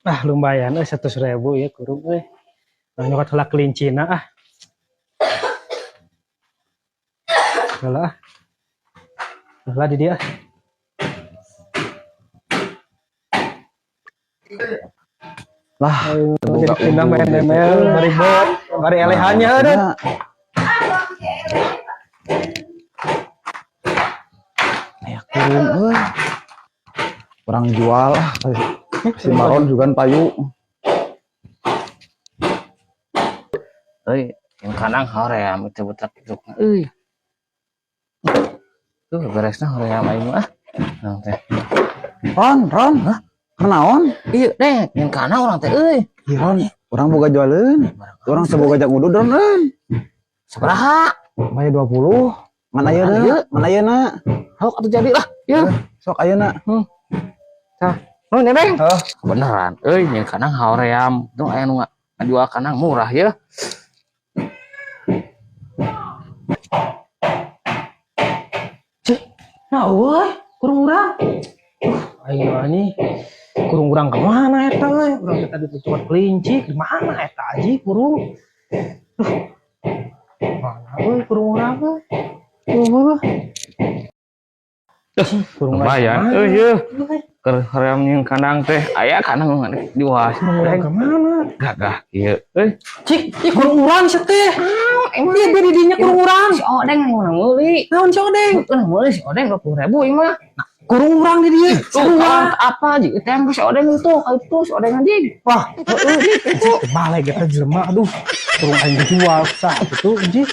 Ah, lumayan 100.000 ya kurung euy. Nah, nyokot heula kelincina ah. Heula ah. Heula di dia. Lah, Jadi pindah main ML, bari bot, bari elehannya euy. Aya kurung euy. Urang jual ah si Maron juga payu. Euy, yang kandang hoream itu butak itu. Euy. Tuh beresna hoream aing mah. Urang teh. Ron, Ron, hah? Kunaon? Ieu deh, yang kandang urang teh euy. Ih, Ron, urang boga jualeun. Urang seboga jak ngudud, Ron, Ron. Sabaraha? Bayar 20. Mana ayeuna? Mana ayeuna? Sok atuh jadi lah. Yeuh. Sok ayeuna. Oh, nebeng. Hah? Beneran. Euy, yang kandang hoream. Tuh aya nu ngajual kandang murah ya. Nah, euy, kurung urang. Aing mah ini kurung urang ke mana eta euy? Urang teh tadi cokot kelinci, di mana eta aji kurung? Duh. Mana euy kurung urang euy? Eueuh. Kurung urang Lumayan. kemana? Euy, yeuh. Keur hoream yang kandang teh aya kandang nu diwas. Kurung urang kemana? Gagah kieu. Euy, Cik, ih kurung urang sia teh. Iya, biar didinya kurung urang. Si Odeng yang urang meuli. Naon si Odeng? Urang meuli si Odeng 20.000 ieu mah. Kurung urang di dieu. Tuh, kawan apa aja? Itu yang si Odeng itu, itu si Odeng anjing. Wah, Heeh, itu. balik eta jelema aduh. Kurung aing dijual sah gitu anjing.